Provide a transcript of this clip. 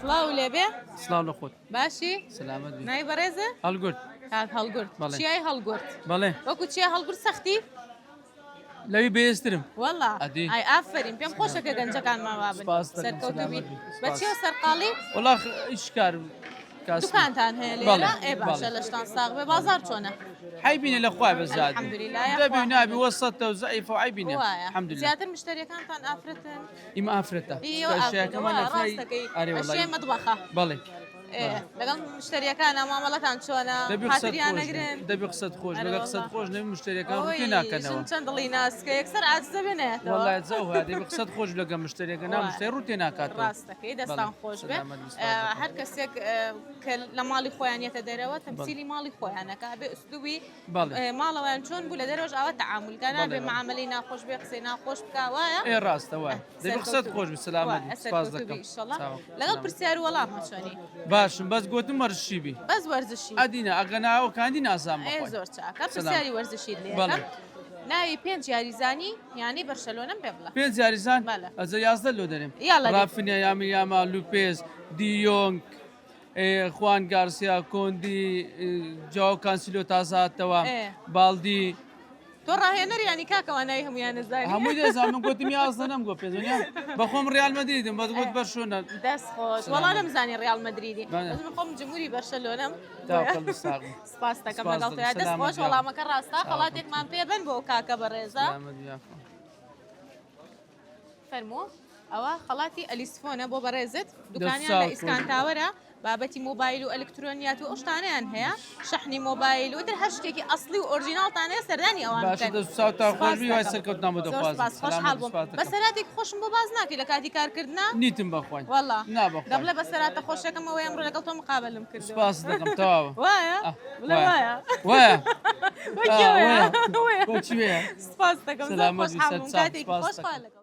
سڵاو لێبێ. سڵاو لە خۆت. باشی؟ سەلامەت بی. ناوی بەڕێزت؟ هەڵگورد. کاک هەڵگورد. بەڵێ. چیای هەڵگورد. بەڵێ. وەکو چیای هەڵگورد سەختی؟ لەوی بەهێزترم. وەڵا. ئەدی. ئای ئافەرین پێم خۆشە کە گەنجەکانمان وابن. سپاس دەکەم سەرکەوتوو بی. سەلامەت بی. بە سپاس. چیەوە سەرقاڵی؟ وەڵا ئیش کار کاسبی. دوکانتان هەیە لێرە؟ بەڵێ. ئێ باشە بەڵێ. لەشتان ساغ بێ. بازاڕ چۆنە؟ عەیبی نیە لە خوای بەزیاد بی. الحمدللە یاخوا. دەبی و نابی وەسەتە و زەعیفە و عەیبی نیە. وایە. الحمدللە. زیاتر مشتەریەکانتان ئافرەتن؟ ئیمە ئافرەتە. ئیوە ئافرەتە. ئەشیاکەمان وایە لە خوای ڕاست دەکەی. ئەرێ وەڵا. ئەشیای مەتبەخە. بەڵێ. ئێ لەگەڵ مشتەریەکانا مامەڵەتان چۆنە؟ دەبی قسەت خاتریان خۆش بی. ئەگرن؟ دەبی قسەت خۆش بی. ئەرێ ئەگەر قسەت وەڵا. خۆش نەبی مشتەریەکان ڕوو ئۆی تێ ژن ناکەنەوە. چەند دڵی ناسکە یەکسەر عاجزە بێ نایەتەوە. وەڵا زەو هەیە دەبی قسەت خۆش بی لەگەڵ مشتەریەکە نا وایە. مشتەری ڕوو تێ ناکاتەوە. ڕاست دەکەی بەڵێ. دەستان خۆش بێ. سەلامەت بی سپاس دەکەم. هەر کەسێک کە لە ماڵی خۆیان یەتە دەرەوە بەڵێ. تەمسیلی ماڵی خۆیانەکە ئەبێ ئوسلوبی بەڵێ. ماڵەوەیان چۆن بوو لە دەرەوەش ئاوا تەعامول کا بەڵێ نابێ بەڵێ. معامەلەی ناخۆش بێ قسەی ناخۆش بکا وایە؟ ئێ ڕاستە وایە. دەبی قسەت سەرکەوتوو خۆش بی. بی سەلامەت وایە بی سپاس سەرکەوتوو بی دەکەم. ئیشەڵا. چاو لەگەڵ سەلامەت. پرسیار و وەڵاما چۆنی؟ باشم بەس گۆتم وەرزشی بی. بەس وەرزشی. ئەدینا ئەگە نا ئەو کاندی نازانم ئێ بەخوای. زۆر چاکە سەلام. پرسیاری وەرزشیت لێ بەڵێ. ئەکەم. ناوی پێنج یاریزانی یانەی بەرشەلۆنەم پێ بڵێ. پێنج یاریزان؟ بەڵێ. ئەجە 11 لۆ دەرێم. یاڵا دەی. ڕافینیا، یامین یامال، لوپێز، دی یۆنگ، خوان گارسیا، کۆندی، جاو کانسیلۆ تازە هاتەوە، ئێ. باڵدی. تۆ ڕاهێنەر یانی کاکە وا ناوی هەموویان ئەزانی. هەمووی دەزانم من گوتم 11 نەم گۆ پێنج وەنیە بەخۆم ڕیال مەدریدم بەس گوت بەرشۆنە. دەست خۆش وەڵا نەمزانی ڕیال مەدریدی بەڵێ. بەس من خۆم جمهوری بەرشەلۆنەم تا قەلب ساغ بی. سپاس دەکەم سپاس لەگەڵ دەکەم. تۆیا دەست سەلامەت خۆش بی. وەڵامەکە ڕاستە چاوەکەم. خەڵاتێکمان پێ بەن بۆ کاکە بەڕێزە. سەلامەت بی یاخوا. فەرموو ئەوە خەڵاتی ئەلیسفۆنە بۆ بەڕێزت دوکانیان ساڵ لە ئیسکان خۆش. تاوەرە بابەتی مۆبایل و ئەلکترۆنیات و ئەو شتانەیان هەیە شەحنی مۆبایل و تر هەر شتێکی ئەسڵی و ئۆرجیناڵتان هەیە سەردانی ئەوان باشە بکەن دەست و چاوتان خۆش سپاس بی هیوای دەکەم. سەرکەوتنان بۆ زۆر دەخوازم سپاس سەلامەت خۆشحاڵ بی بووم سپاس دەکەم. بەسەراتێکی خۆشم بۆ باس ناکەی لە کاتی کارکردنا نیتم بەخوای وەڵا نا بەخوای دەبڵێ بەسەراتە خۆشەکەم ئەوەی ئەمڕۆ لەگەڵ تۆ مقابەلم کردووە سپاست دەکەم تەواوە وایە ئاه، بڵێ وایە وایە وایە وەکی ئاه، وایە وایە وایە وەکی وایە سپاس دەکەم زۆر سەلامەت بی خۆشحاڵ بووم سەرچاو کاتێکی سپاس خۆش دەکەم. خوا لەگەڵ.